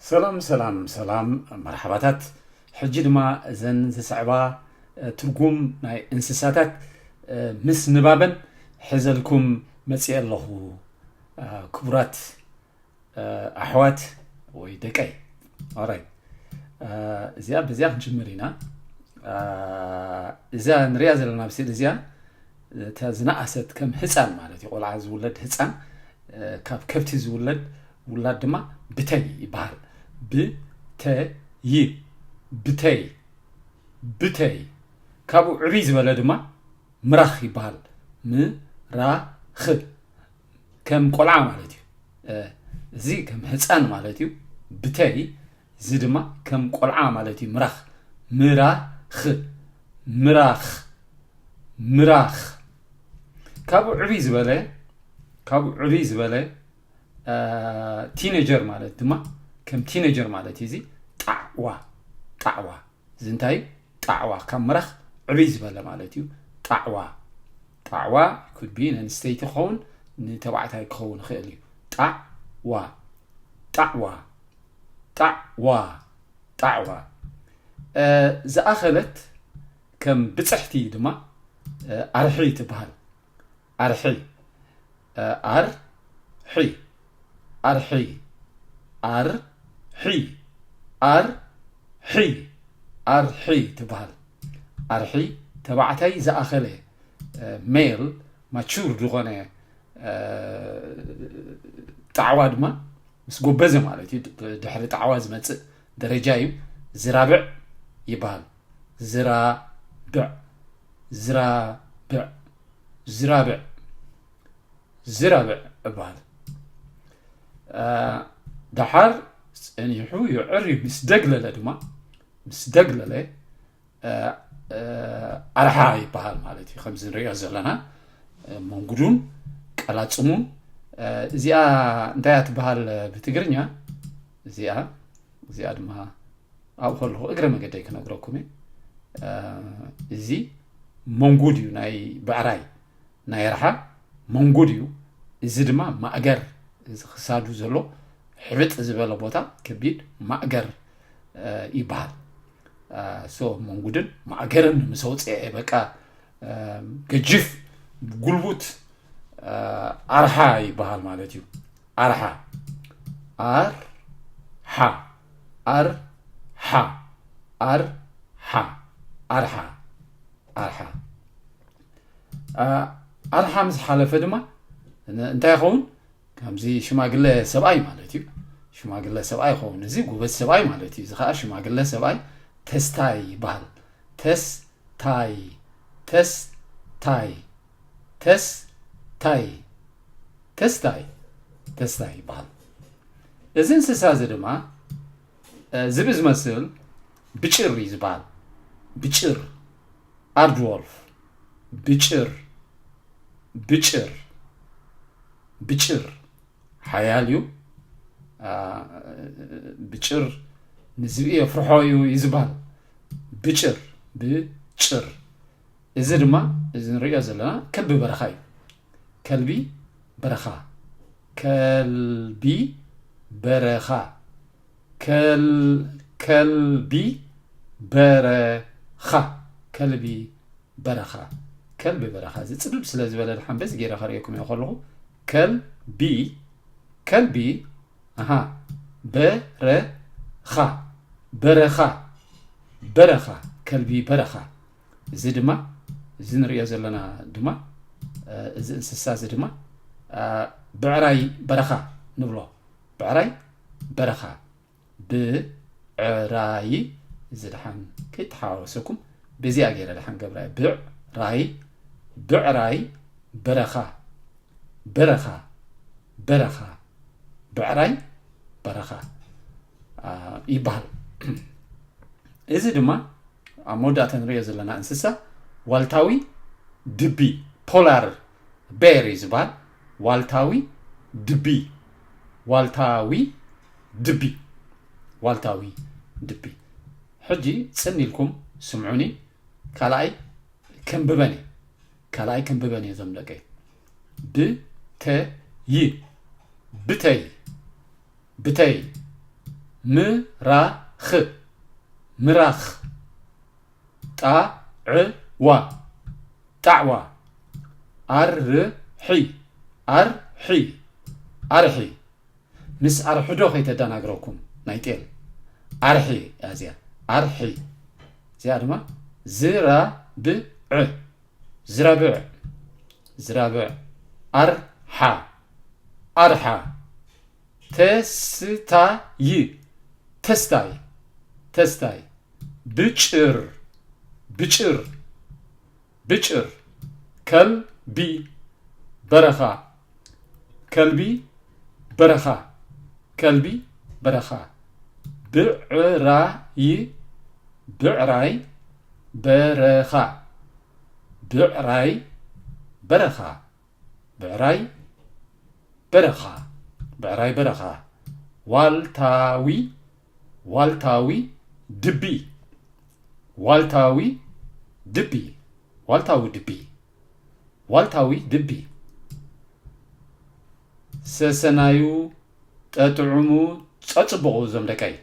ሰላም ሰላም ሰላም፣ መርሓባታት። ሕጂ ድማ እዘን ዝስዕባ ትርጉም ናይ እንስሳታት ምስ ንባበን ሕዘልኩም መፅእ ኣለኹ። ክቡራት ኣሕዋት ወይ ደቀይ። ኦራይ፣ እዚኣ በዚኣ ክንጅምር ኢና። እዛ ንሪኣ ዘለና ኣብ ስእሊ እዚኣ እታ ዝነኣሰት ከም ህፃን ማለት እዩ፣ ቆልዓ ዝውለድ ህፃን፣ ካብ ከብቲ ዝውለድ ውላድ ድማ ብተይ ይበሃል። ብተይ፣ ብተይ፣ ብተይ። ካብኡ ዕብይ ዝበለ ድማ ምራኽ ይበሃል። ምራኽ፣ ከም ቆልዓ ማለት እዩ። እዚ ከም ህፃን ማለት እዩ። ብተይ፣ እዚ ድማ ከም ቆልዓ ማለት እዩ። ምራኽ፣ ምራኽ፣ ምራኽ፣ ምራኽ። ካብኡ ዕብይ ዝበለ፣ ካብኡ ዕብይ ዝበለ ቲኔጀር ማለት ድማ ከም ቲኔጀር ማለት እዩ። እዚ ጣዕዋ፣ ጣዕዋ። እዚ እንታይ እዩ? ጣዕዋ። ካብ ምራኽ ዕብይ ዝበለ ማለት እዩ። ጣዕዋ፣ ጣዕዋ። ኩድ ቢ ነንስተይቲ ክኸውን፣ ንተባዕታይ ክኸውን ይኽእል እዩ። ጣዕዋ፣ ጣዕዋ፣ ጣዕዋ፣ ጣዕዋ። ዝኣኸለት ከም ብፅሕቲ ድማ ኣርሒ ትበሃል። ኣርሒ፣ ኣርሒ፣ ኣርሒ፣ ኣርሒ፣ ኣርሒ፣ ኣርሒ ትበሃል። ኣርሒ ተባዕታይ ዝኣኸለ፣ ሜል ማቹር ዝኾነ ጣዕዋ ድማ ምስ ጎበዘ ማለት እዩ። ድሕሪ ጣዕዋ ዝመፅእ ደረጃ እዩ። ዝራብዕ ይበሃል። ዝራብዕ፣ ዝራብዕ፣ ዝራብዕ፣ ዝራብዕ እበሃል። ደሓር ፀኒሑ ይዕር እዩ። ምስ ደግለለ ድማ፣ ምስ ደግለለ ኣርሓ ይበሃል ማለት እዩ። ከምዚ ንሪኦ ዘለና መንጉዱን ቀላፅሙን። እዚኣ እንታይ እያ ትበሃል ብትግርኛ? እዚኣ፣ እዚኣ ድማ ኣብኡ ከለኹ እግረ መገደይ ክነግረኩም እየ። እዚ መንጉድ እዩ፣ ናይ ብዕራይ፣ ናይ ኣርሓ መንጉድ እዩ። እዚ ድማ ማእገር፣ እዚ ክሳዱ ዘሎ ሕብጥ ዝበለ ቦታ፣ ከቢድ ማእገር ይበሃል። ሶ መንጉድን ማእገርን ምስ ኣውፅአ፣ በቃ ገጅፍ፣ ጉልቡት ኣርሓ ይበሃል ማለት እዩ። ኣርሓ፣ ኣርሓ፣ ኣርሓ፣ ኣርሓ፣ ኣርሓ፣ ኣርሓ። ኣርሓ ምስ ሓለፈ ድማ እንታይ ይኸውን? ከምዚ ሽማግለ ሰብኣይ ማለት እዩ። ሽማግለ ሰብኣይ ይኸውን። እዚ ጎበዝ ሰብኣይ ማለት እዩ። እዚ ከዓ ሽማግለ ሰብኣይ ተስታይ ይበሃል። ተስታይ፣ ተስታይ፣ ተስታይ፣ ተስታይ፣ ተስታይ ይበሃል። እዚ እንስሳ እዚ ድማ ዝብኢ ዝመስል ብጭር እዩ ዝበሃል። ብጭር፣ ኣርድዎልፍ፣ ብጭር፣ ብጭር፣ ብጭር ሓያል እዩ። ብጭር ንዝብኢ የፍርሖ እዩ እዩ ዝበሃል። ብጭር፣ ብጭር። እዚ ድማ፣ እዚ ንሪኦ ዘለና ከልቢ በረኻ እዩ። ከልቢ በረኻ፣ ከልቢ በረኻ፣ ከል-፣ ከልቢ በረኻ፣ ከልቢ በረኻ፣ ከልቢ በረኻ። እዚ ፅብብ ስለ ዝበለ፣ ደሓን በዚ ገይረ ከርእየኩም እየ ከለኹ። ከልቢ፣ ከልቢ፣ ኣሃ፣ በረኻ፣ በረኻ፣ በረኻ፣ ከልቢ በረኻ። እዚ ድማ፣ እዚ ንሪኦ ዘለና ድማ፣ እዚ እንስሳ እዚ ድማ ብዕራይ በረኻ ንብሎ። ብዕራይ በረኻ፣ ብዕራይ። እዚ ደሓን ከይተሓዋወሰኩም በዚኣ ገይረ ደሓን ገብራ። ብዕራይ፣ ብዕራይ በረኻ፣ በረኻ፣ በረኻ፣ ብዕራይ በረኻ ይበሃል። እዚ ድማ ኣብ መወዳእታ ንሪኦ ዘለና እንስሳ ዋልታዊ ድቢ፣ ፖላር ቤር እዩ ዝበሃል። ዋልታዊ ድቢ፣ ዋልታዊ ድቢ፣ ዋልታዊ ድቢ። ሕጂ ጽን ኢልኩም ስምዑኒ። ካልኣይ ከንብበን እየ። ካልኣይ ከንብበን እየ፣ እዞም ደቀይ። ብተይ፣ ብተይ፣ ብተይ፣ ምራኽ፣ ምራኽ። ጣዕዋ፣ ጣዕዋ። ኣርሒ፣ ኣርሒ፣ ኣርሒ። ምስ ኣርሕዶ ከይተደናግረኩም ናይ ጤል። ኣርሒ እያ እዚኣ። ኣርሒ። እዚኣ ድማ ዝራብዕ፣ ዝራብዕ፣ ዝራብዕ። ኣርሓ፣ ኣርሓ። ተስታይ፣ ተስታይ፣ ተስታይ። ብጭር፣ ብጭር፣ ብጭር። ከልቢ በረኻ፣ ከልቢ በረኻ፣ ከልቢ በረኻ። ብዕራይ፣ ብዕራይ በረኻ፣ ብዕራይ በረኻ። ብዕራይ በረኻ፣ ብዕራይ በረኻ። ዋልታዊ፣ ዋልታዊ ድቢ፣ ዋልታዊ ድቢ፣ ዋልታዊ ድቢ፣ ዋልታዊ ድቢ። ሰሰናዩ፣ ጠጥዑሙ፣ ጸጽብቑ እዞም ደቀይ።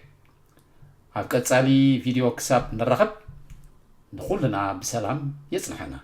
ኣብ ቀጻሊ ቪድዮ ክሳብ ንራኸብ ንኹልና ብሰላም የጽንሐና።